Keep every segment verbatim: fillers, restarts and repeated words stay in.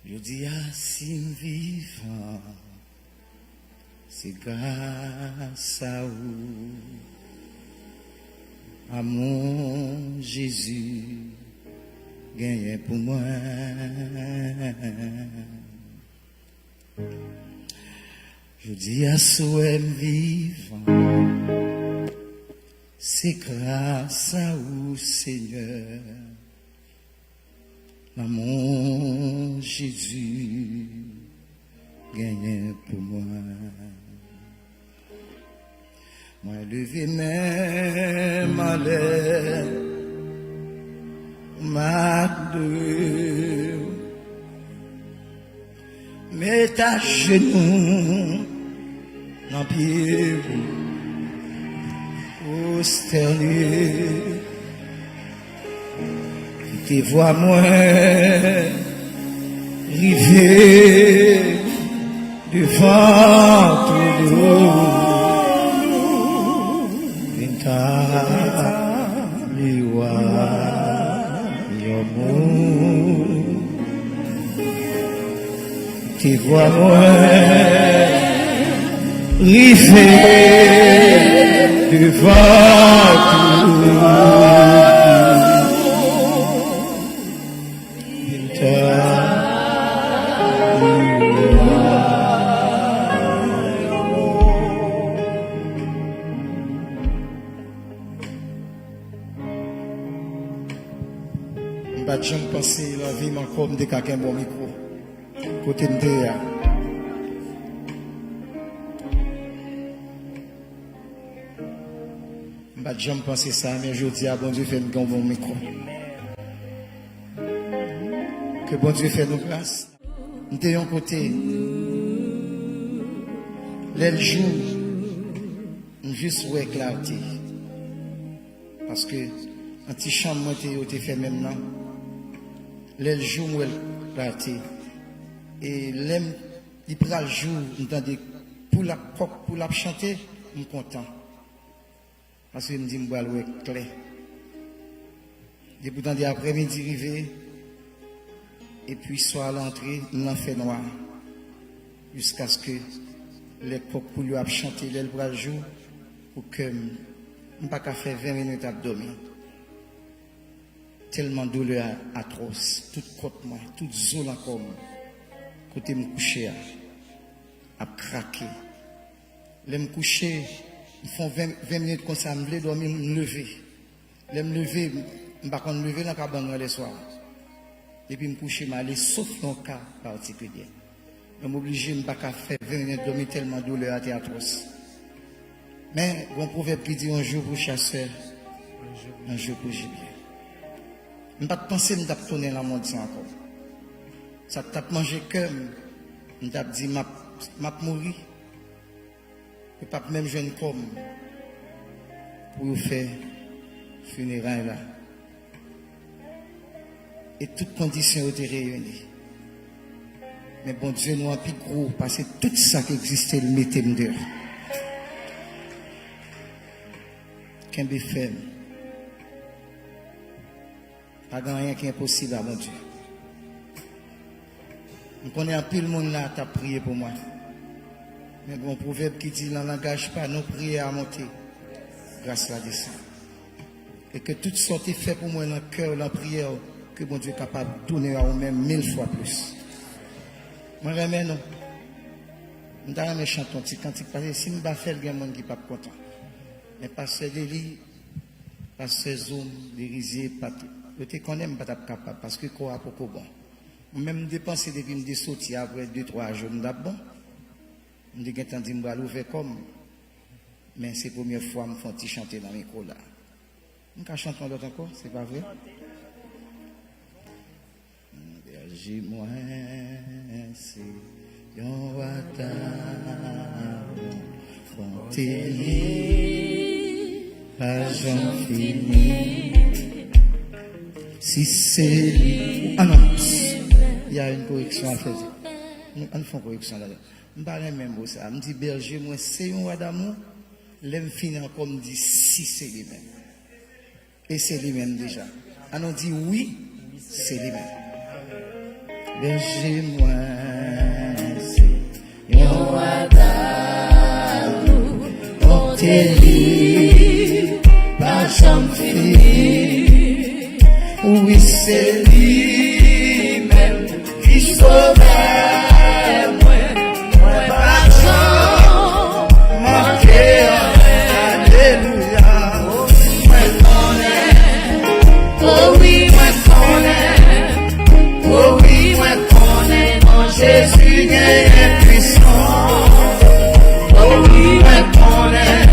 Jodi a, si m vivan, se gras a ou, amou Jezi genyen pou mwen. Jodi a, si w wè m vivan, se gras a ou, Senyè. Lanmou Jezi genyen pou mwen. Mwen leve men m anlè, m adore w. Met ajenou nan pye w, pwostène. Kite vwa mwen rive devan twòn ou. Vin tabli wayòm ou. Kite vwa mwen rive devan twòn ou. Vin tabli wayòm ou. M pa t janm panse nan vi m ankò m te ka kenbe yon mikwo kote m te ye a. M pa t janm panse sa, men jodi a, Bondye fè n gen yon bon mikwo. Ke Bondye fè nou gras. M te yon kote, lè l jou, m jis wè klate. Paske nan ti chanm mwen te ye, yo te fèmen m nan. Lè l jou, m wè l klate. E lè m, li pral jou, m tande poul ap kòk, poul ap chante, m kontan. Paske m di m pral wè klè. Depi w tande aprèmidi rive, epi swa la antre, nan fènwa, jiskaske lè kòk poul yo ap chante, lè l pral jou, pou kè m, m pa ka fè ven minit ap dòmi. Tèlman doulè a atwòs, tout kòt mwen, tout zo nan kò m, kote m kouche a, ap krake. Lè m kouche, m fè yon ven, ven minit konsa, m vle dòmi, m leve. Lè m leve, m pa konn leve nan kabann nan lèswa. Depi m kouche, m ale, sof yon ka patikilye. Men m oblije, m pa ka fè ven minit dòmi tèlman doulè a te atwòs. Men, gen yon pwovèb ki di, un jour pour chasseur, un jour pour gibier. M pa t panse m t ap tounen nan mond sa ankò. Sa t ap manje kè m, m t ap di, m ap, m ap mouri. Yo p ap menm jwenn kòb pou yo fè fineray la. E tout kondisyon yo te reyini. Men Bondye nou an pi gwo pase tout sa k egziste, l mete m deyò. Kenbe fèm. Pa gen anyen ki enposib a Bondye. M konnen anpil moun la t ap priye pou mwen. Men gen yon pwovèb ki di, nan langaj pa nou, priyè a monte, gras la desann. E ke tout sa w te fè pou mwen nan kè w, nan priyè w, ke Bondye kapab tounen a ou menm mil fwa plis. Mwen renmen nou. M ta renmen chante yon ti kantik, paske si m pa fè l, gen moun ki p ap kontan. Men pastè Deli, pastè Zoum, Derizye, pa t, yo te konnen m pa t ap kapab, paske kò a poko bon. Mwen menm, m te panse depi m te soti, apre de, twa jou, m t ap bon. M te gentan di m pral ouvè kò m. Men se premyè fwa m fè yon ti chante nan mikwo la. M ka chante yon lòt ankò, se pa vre? Bèje mwen, se yon wa damou, bonte li pa janm fini. Si se li, ah non, il y a une correction à faire. Nou, ann fè yon koreksyon ladan. M pa renmen mo sa. M di, bèje mwen, se yon wa damou. Lè m fini ankò, m di, si se li menm. E se li menm deja. Ann nou di, wi, se li menm. Bèje mwen, se yon atalou, bonte li pa janm fini. Wi, se li menm ki sovè mwen, mwen p ap janm manke anyen. Alelouya. Mwen konnen, o wi, mwen konnen, o wi, mwen konnen, non Jezi genyen pwisans. O wi, mwen konnen,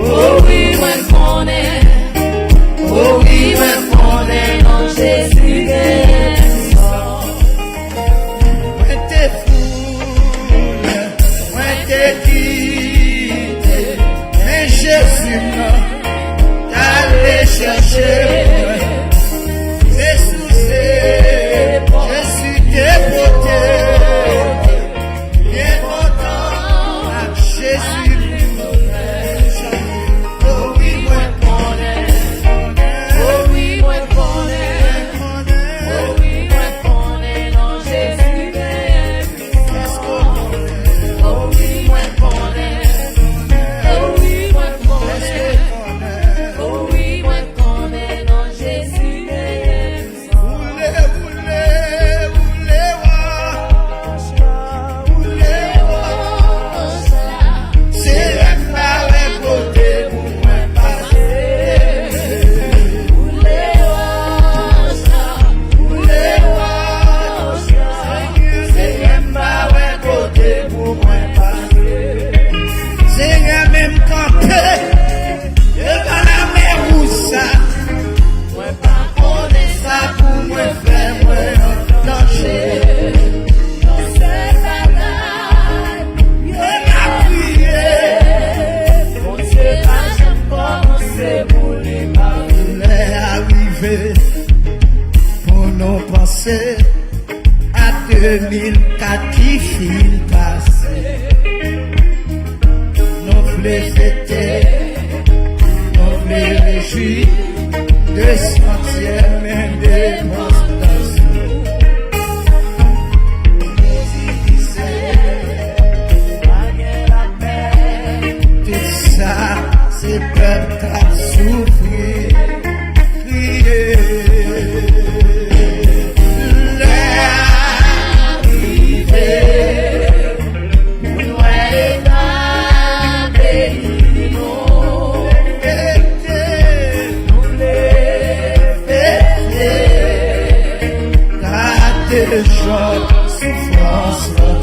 o wi, mwen konnen, o wi, mwen konnen, non Jezi genyen pwisans. Mwen te fou, mwen te kite, men Jezi m nan t ale chèche mwen. Se sou se Jezi te pote, byen kontan ak Jezi. O wi, mwen konnen, o wi, mwen konnen, o wi, mwen konnen, non Jezi genyen. Senyè m pa wè kote pou mwen pase. Woule wòch la, woule wòch la. Senyè m pa wè kote pou mwen pase. Senyè, men m kanpe devan lamè wouj sa. Mwen pa konnen sa pou mwen fè, mwen an danje. Yon sèl bagay, yo m ap priye. Bondye pa janm kòmanse pou li pa fini. Lè a rive pou nou panse a de mil kat ki fin pase. Nou vle fete, nou vle rejwi de santyèm endepandans nou. Nou divize, pa gen lapè. Tout sa, se pèp k ap soufri. Kriye. Lè a rive pou n wè eta peyi nou. Nou vle fete, gade jan soufrans lan.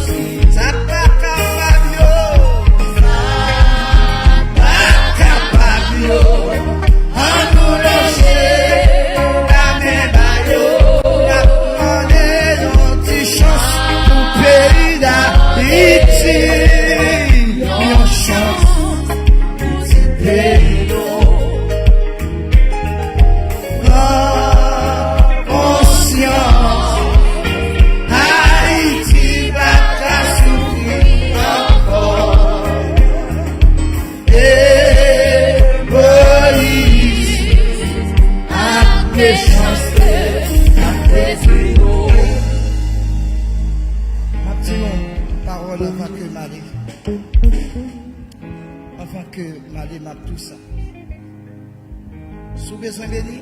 Sa pa kapab yo, sa pa kapab yo. Ann nou lonje lamen ba yo. N ap mande yon ti chans pou peyi Dayiti. Yon chans pou ti peyi nou. Pran konsyans, Ayiti pa ka soufri ankò. E Moyiz ak mechanste ap detwi nou. M ap di yon pawòl anvan ke m ale. Anvan ke m ale, m ap di w sa. Si w bezwen beni,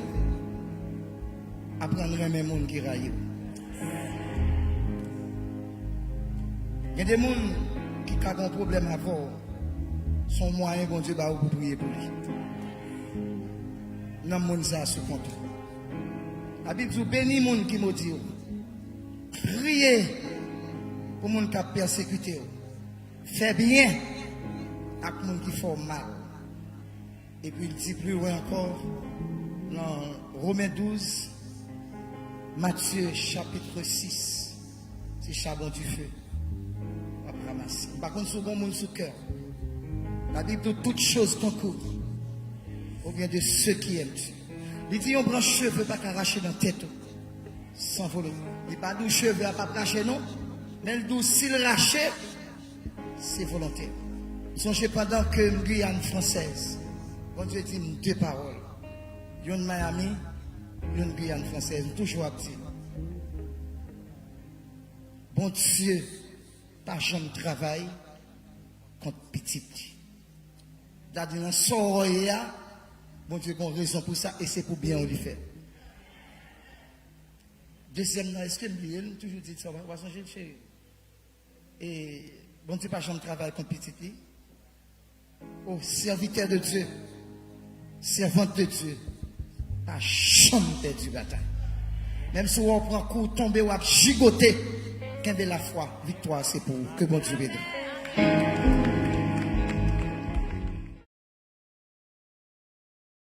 aprann renmen moun ki rayi w. Gen de moun ki ka gen yon pwoblèm avè w, se yon mwayen Bondye ba ou pou w priye pou li. Nonm moun sa a sou kont ou. Labib di w, beni moun ki modi w. Priye pou moun k ap pèsekite w. Fè byen ak moun ki fè w mal. Epi l di pli lwen ankò, nan Women douz, Matye chapit sis, se chabon dife w ap ranmase. M pa konn si w gen yon moun sou kè w. Labib di, toutes choses concourent au bien de ceux qui aiment Dieu. Li di yon branch cheve pa ka rache nan tèt ou san volonte. Li pa di w cheve a p ap rache non, men l di w si l rache, se volonte. Sonje pandan ke m Giyàn Fransèz, Bondye di m de pawòl. Youn Miami, youn Giyàn Fransèz. M toujou ap di, Bondye pa janm travay kont pitit li. Sa di nan sa w ye a, Bondye gen rezon pou sa e se pou byen w li fè. Dezyèm nan, èske m bliye l? M toujou di sa, w pa sonje l, cheri. E Bondye pa janm travay kont pitit li. O sèvitè de Dye, sèvant de Dye, pa janm pèdi batay. Menm si w pran kou, w tonbe, w ap jigote, kenbe lafwa, viktwa se pou ou. Ke Bondye beni w.